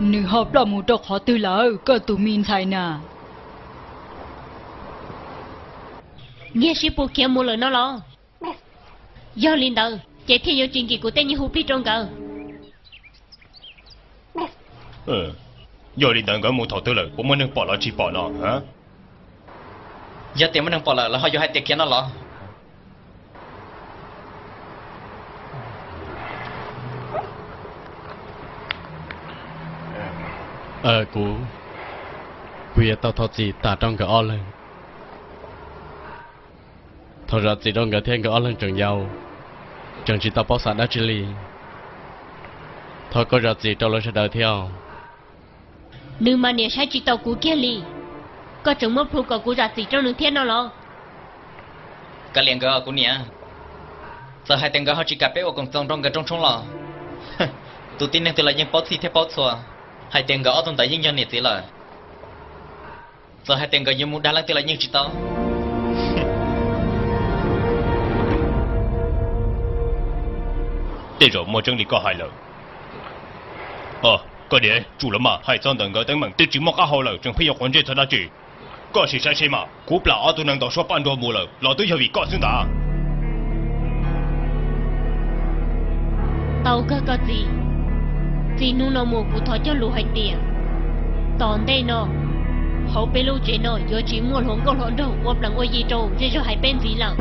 Nws ho ploj mus rau qhov twg lawm koj tus me ntxhais na? Nyiag sib pug khiav mus lawm no los? Yog li ntawd ces thiaj yuav tsis nkim kuv tej nyiaj hu plig rau nkawd. Yog li ntawd nkawd mus thaum twg lawm, puas muaj neeg pom los tsis pom no? Yog tias muaj neeg pom lawm, lawv ho yuav hais tias khiav no los? Kuv, kuv yuav tau thov txim tas rau nkawd ob leeg. Thov zam txim rau nkawd thiab, nkawd ob leeg tseem yau, tseem tsis tau paub xav dab tsi li. Thov koj zam txim rau lawv sawv daws thiab. Nws mas niam saib tsis taus kuv kiag li, koj tseem muab plhu kom kuv zam txim rau nws thiab no los? Kav liam nkawd os kuv niam, txawm hais tias nkawd ho tsis kam peb ua koom txoos rau nkawd rooj tshoob los, tus tib neeg twg los yeej paub txhij thiab paub txhua hais tias nkawd ob tug ntawd yeej yog niam txiv lawm. Txawm hais tias nkawd yuav mus dag leej twg los yeej tsis tau. Tej zaum muaj tseeb li koj hais lawm. Koj niam, tsum lawm mas, hais txog ntawm nkawd teeb meem twb tsis muaj qab hau lawm, tseem pheej yuav quav ntsej txog dab tsi? Koj sim saib seb mas, kuv plam ob tug neeg ntawd suab paj nruag mus lawm los twb yog vim koj xwb ntag. Tau kawg koj txiv, txij hnub no mus kuv thov cog lus hais tias tom ntej no hauv peb lub tsev no yuav tsis muaj hluas nkauj hluas nraug ua plees ua yi rau zej zog hais peb ntxiv lawm.